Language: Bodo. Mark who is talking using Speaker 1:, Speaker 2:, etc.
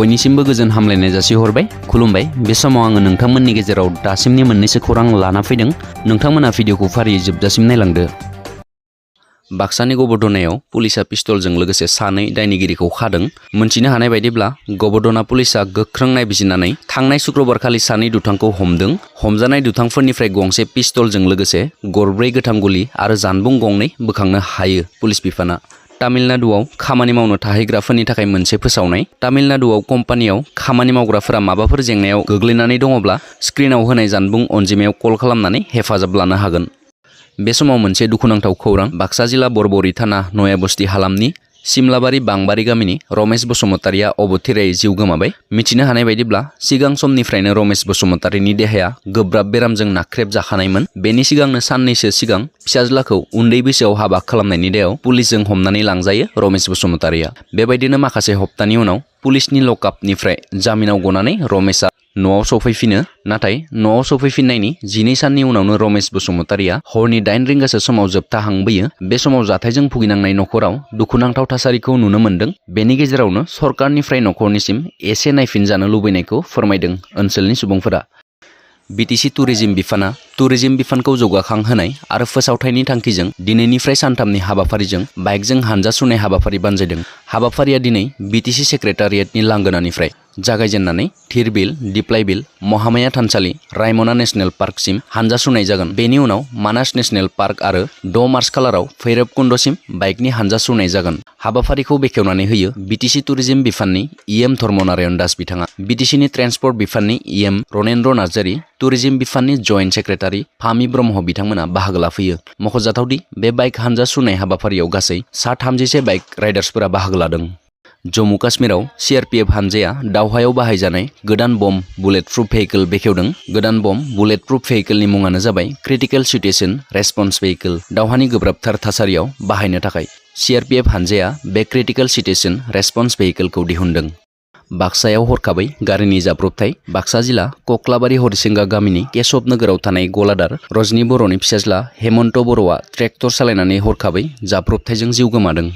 Speaker 1: बयनिसिमबो गोजोन हामलायनाय जासिहरबाय खुलुमबाय बे समाव आङो नोंथांमोननि गेजेराव दासिमनि मोननैसो खौरां लाना फैदों नोंथांमोना भिडिअखौ फारियै जोबजासिम नायलांदो। बाक्सानि गबरदनायाव पुलिसा पिस्तलजों लोगोसे सानै दायनिगिरिखौ खादों। मोनथिनो हानाय बायदिब्ला गबरदना पुलिसा गोख्रों नायबिजिरनानै थांनाय शुक्रबारखालि सानै दुथांखौ हमदों। हमजानाय दुथांफोरनिफ्राय गंसे पिस्तलजों लोगोसे गरब्रै गोथां गुलि आरो जानबुं गंनै बोखांनो हायो पुलिस बिफाना। तामिलनाडुआव खामानि मावनो थाहैग्राफोरनि थाखाय मोनसे फोसावनाय। तामिलनाडुआव कम्पानियाव खामानि मावग्राफोरा माबाफोर जेंनायाव गोग्लैनानै दङब्ला स्क्रिनाव होनाय जानबुं अनजिमायाव कल खालामनानै हेफाजाब लानो हागोन। बे समाव मोनसे दुखुनांथाव खौरां बाक्सा जिल्ला बरबरी थाना नयाबस्ति हालामनि सिमलाबारि बांबारि गामिनि रमेश बसुमतारिया अबथिरायै जिउ गोमाबाय। मिथिनो हानाय बायदिब्ला सिगां समनिफ्रायनो रमेश बसुमतारिनि देहाया गोब्राब बेरामजों नाख्रेब जाखानायमोन। बेनि सिगांनो साननैसो सिगां फिसाज्लाखौ उन्दै बैसोआव हाबा खालामनायनि दायाव पुलिसजों हमनानै लांजायो रमेश बसुमतारिया। बेबायदिनो माखासे हप्तानि उनाव पुलिसनि लकआपनिफ्राय जामिनाव गनानै रमेशआ न'आव सफैफिनो। नाथाय न'आव सफैफिननायनि 12 साननि उनावनो रमेश बसुमतारिया हरनि 8 रिंगासो समाव जोबथा हांबोयो। बे समाव जाथायजों भुगिनांनाय नखराव दुखुनांथाव थासारिखौ नुनो मोन्दों। बेनि गेजेरावनो सरकारनिफ्राय नखरनिसिम एसे नायफिनजानो लुबैनायखौ फोरमायदों ओनसोलनि सुबुंफोरा। बिटिसि टुरिज्म बिफाना टुरिज्म बिफानखौ जौगाखांहोनाय आरो फोसावथायनि थांखिजों दिनैनिफ्राय सानथामनि हाबाफारिजों बाइकजों हानजा सुनाय हाबाफारि बानजायदों। हाबाफारिया दिनै बिटिसि सेक्रेटारियेटनि लांगोनानिफ्राय जागायजेननानै थिरबिल, दिप्लायबिल, महामाया थानसालि, रायमना नेशनेल पार्कसिम हानजा सुनाय जागोन। बेनि उनाव मानास नेशनेल पार्क आरो 6 मार्च खालाराव भैरबकुन्दसिम बाइकनि हानजा सुनाय जागोन। हाबाफारिखौ बेखेवनानै होयो बिटिसि टुरिज्म बिफाननि इएम धर्मनारायण दास बिथाङा। बिटिसिनि ट्रेन्सपर्ट बिफाननि इएम रनेन्द्र नार्जारी, टुरिज्म बिफाननि जइन्ट सेक्रेटारि फामि ब्रह्म बिथांमोना बाहागो लाफैयो। मख'जाथावदि बे बाइक हानजा सुनाय हाबाफारियाव गासै सा 33 बाइक राइडार्सफोरा बाहागो लादों। जम्मु काश्मीराव सीआरपीएफ हानजाया दावहायाव बाहायजानाय गोदान बम बुलेट प्रुफ भेहिकल बेखेवदों। गोदान बम बुलेट प्रुफ भेहिकलनि मुङानो जाबाय क्रिटिकल सिचुएशन रेस्पन्स भेहिकल। दावहानि गोब्राबथार थासारियाव बाहायनो थाखाय सीआरपीएफ हानजाया बे क्रिटिकल सिचुएशन रेस्पन्स भेहिकलखौ दिहुनदों। बाक्सायाव हरखाबै गारिनि जाब्रबथाय। बाक्सा जिल्ला कक्लाबारि हरिसिंगा गामिनि केशब नोगोराव थानाय गलादार रजनी बर'नि फिसाज्ला हेमन्त बर'आ ट्रेक्टर सालायनानै हरखाबै जाब्रबथायजों जिउ गोमादों।